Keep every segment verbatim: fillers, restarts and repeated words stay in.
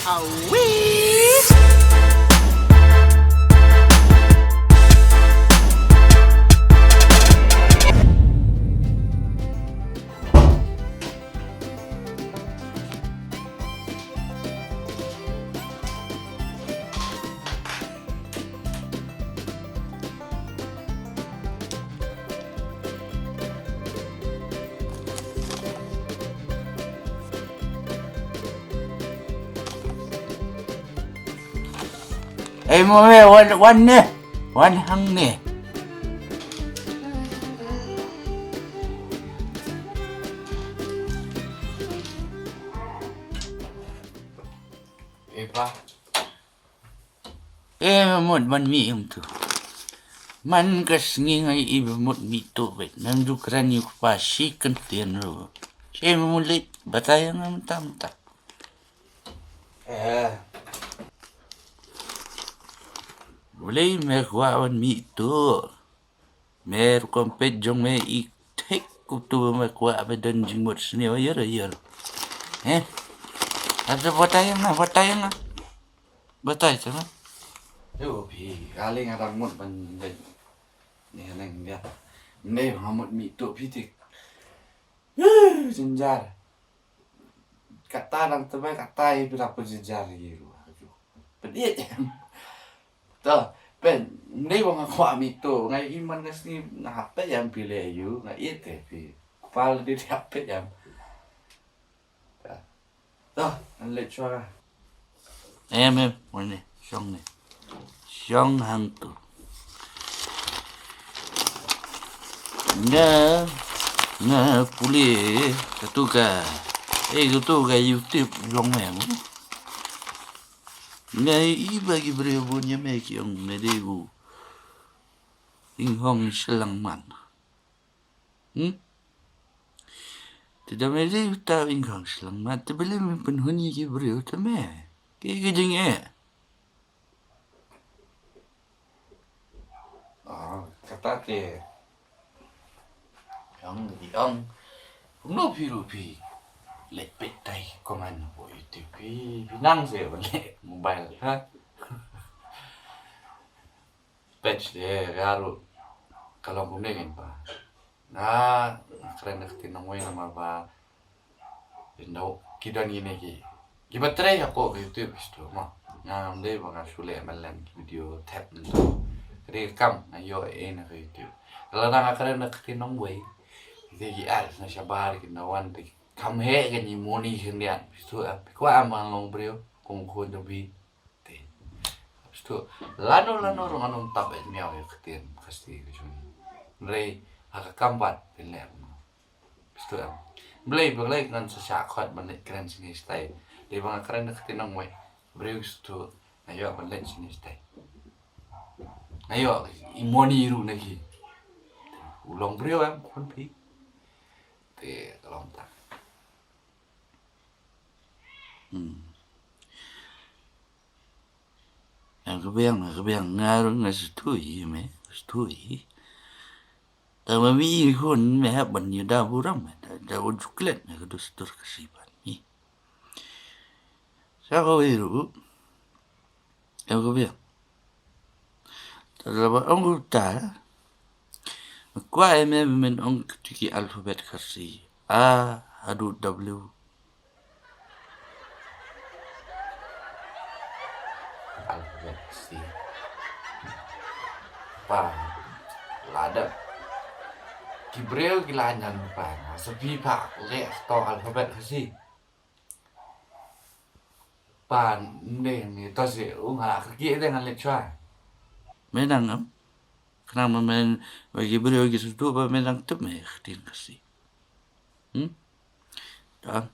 Awee! Ei mo me, wan, wan ne. Wan hangne. Ei pa. Ei mut ban mih ïa uto. Man ka sngi nga ïohi ba mut mih tuh beit. Mem ju kren ïa u kpa shi kyntien ruh. Shi mut leit batai ïa nga mynta mynta. Eh. Balei me kwah ban mih tuh? Me rukom peit jong me i thik uto ba me kwah ba don jingmut sniew ïa ïa. Eh? Ata batai ïa nga, batai ïa nga. Batai ïa nga. Yo phi, kali nga dang mut ban dei. Ni neng dia. Ni nga mut mih tuh phi tik. Jynjar. Kata dang tebak kata i phi dang pynjynjar ïa ruh. Pynïeit. To, pyn, ni ba nga kwah mih tuh, nga i man nga sngi nga hap peit ïa phi leh ïa u, nga ïeit te phi. Kpa la dei hap peit ïa. To, ngan leit shuwa. Em, em, wan ne, shong ne. Shong hangto. Nga, nga pule kato ka, eh, kato ka YouTube jong me mo. Nga i ba ki briew bun ïa me ki ong me dei u inghong shlangmat. Hmm? Te da me dei uta u inghong shlangmat, te balei me pynhun ïa ki briew te me? Ki, ki jingeh. Ah, kata te. Ong, ong. Kumno phi ruh phi leh peit tai comment hapoh YouTube phi, phi nang se ban leh mobile, ha? Peit de ka ruh ka long kumne kein pa. Nga kren da ka ktien nongwei namar ba ki don kine ki, kiba trei hapoh ka YouTube, phi sngewthuh mo. Nga ngam dei ba nga shu leh ban leh ki video thep nto. Ka dei ka kam nga ïoh ei na ka YouTube. Lada nga kren da ka ktien nongwei, ki dei ki ads na shabar ki na wan te kam heh ka jingmoni khyndiat, phi sngewthuh em? Phi kwah em ba nga long briew kum u khun jong phi? Te. Phi sngewthuh, lano lano ruh ngan ym tap eh miaw ïa ka ktien Khasi ka jong ngi. Hynrei ha ka kam pat phin leh kumno? Phi sngewthuh em? Balei, balei ngan sa shah khot ban leit kren shane shatai? Dei ba nga kren da ka ktien nongwei. Briew ki sngewthuh, nga ïoh ban leit shane shatai. Nga ïoh i moni ruh na ki. U long briew em khun phi? Te ka long ta. Hmm. Nga ka biang, nga ka biang, nga ruh nga sngewthuh ïa me, sngewthuh ïa. Tang ba me i khun me hap ban ïada burom, da, da u ju klet na ka dustur Khasi ban mi. Sa kawei ruh. Em ka biang. Te laba ong uta. Me kwah em em men ong kito ki alphabet Khasi. A haduh W. Alphabet Khasi. Pa. Lada ki briew ki la ñiad pa. Sa phi pa leh to alphabet Khasi. Pa, ne, ne, to si, u nga, ka ki de ngan leit shuwa. Me nang em? Khnang ma men, ba ki briew ki sngewthuh ba me nang tip me ka ktien Khasi. Hmm? To.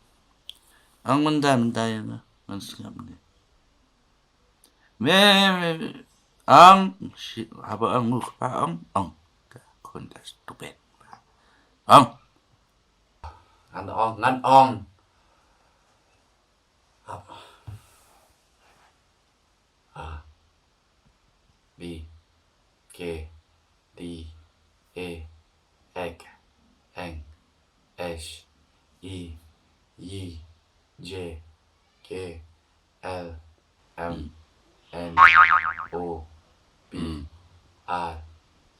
Ang mynta, mynta ïa nga, ngan sngap ne. Me, me, me, ang, shi, haba ang u kpa ang, ang. Ka khun ka stupid. Ang. Ngan ong, ngan ong. A, B, K, D, A, X, N, S, E, Y, J, K, L M N O P R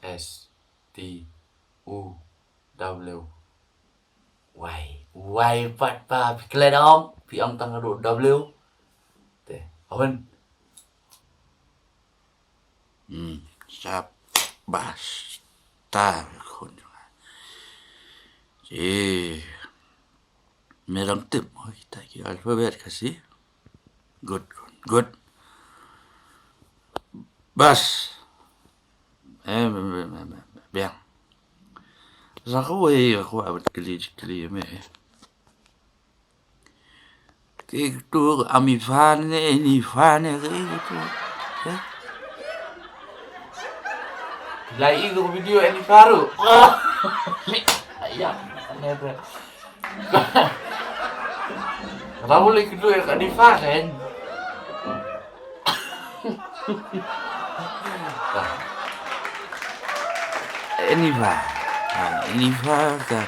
S T U W Y. Y pat pa, phi klet ong, phi ong tang ruh W. Te, awen. Hmm, sap bas. Ta khun. Ji. Me dang tip mo kita ki alphabet Khasi. Good, good, good. Bas. Eh, me, me, me, me, biang. Sa ko wei ko abet kli kli me. Ki tu ami fan ne, ni fan ne, ki tu. Eh? Lai i tu video ni faru. Ayam. Rabu lagi kedua kat Difa kan. Enifa. Ha, Enifa ka.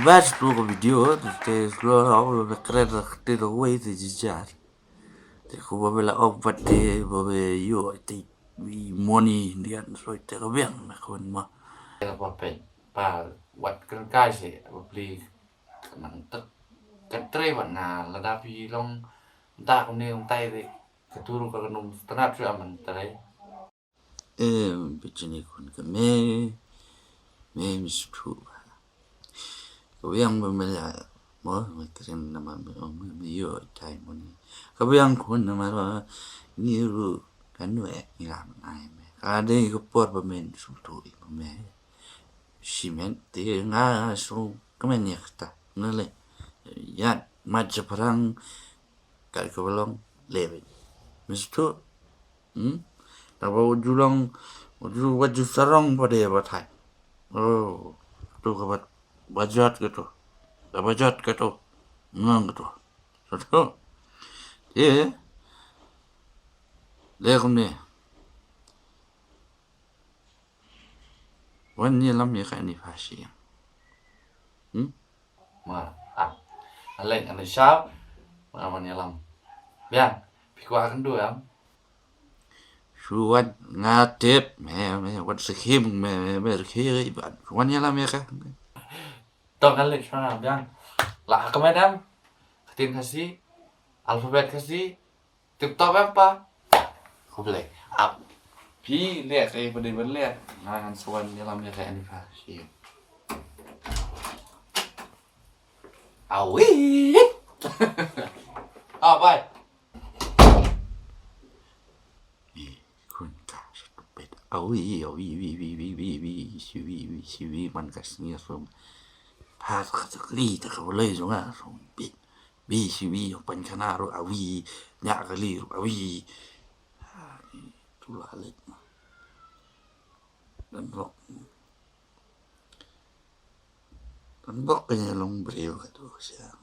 Bas tu ko video te slow ho be kret te do wei te jijar. Te ko ba bela op pat te ba be yo te wi money dian so te ko biang na ko ma. Te ba pe pa wat kren kai se ba pli nang tek. Ka tre wat na lada phi long ta ko ne ong tai de. Ka turu ka num tanat shu aman tare. Em, bichini kun ka me, me mi suthu. Ka biang ba me la, mo, me krim nama me, me, me yo tai mo ni. Ka biang kun nama ro, ni ru, ka nu ek ni lam ngai me. Ka de ka por ba me suthu i ba me. Simen, te nga so, ka me ni kata. Ngale, ya, ma japarang, ka ka balong, lebe. Me suthu, Hmm? Naba u ju long, u ju, wa ju sarong pa de ba thai. Oh, tu ka bat, ba jot ka tu. Ka ba jot ka tu. Ngong ka tu. So tu. Ye. Le kum ne. Wan ni lam ye ka ni fa shi. Hmm? Ma, ah. Alek, ane shap. Ma, wan ni lam. Biang. Phi kwah kan du am. Shu wan nga tip, me, me, wan sa khim, me, me, me, rkhi, ban. Shu wan ïalam ïa ka. Tong ka leh shwa biang. La ha ka medam. Ka ktien Khasi. Alphabet Khasi. Tip top em pa. Khublei. Ap. Phi leh ka ei ba dei ban leh. Nga ngan sa wan ïalam ïa ka Anifa. Shi. Awi. Ah, bye. Ih, khun ka stupid. Awi, awi, wi, wi, wi, wi, wi, shiwi, wi, shiwi, man ka sngi sum. Pha ka ta kli ta ka wlei zong a sum. Bi, bi, shiwi, pan kana ru awi, nya kali ru awi. Ah, tu la lek. Dan bok. Dan bok ka ïa long briew ka tu siang.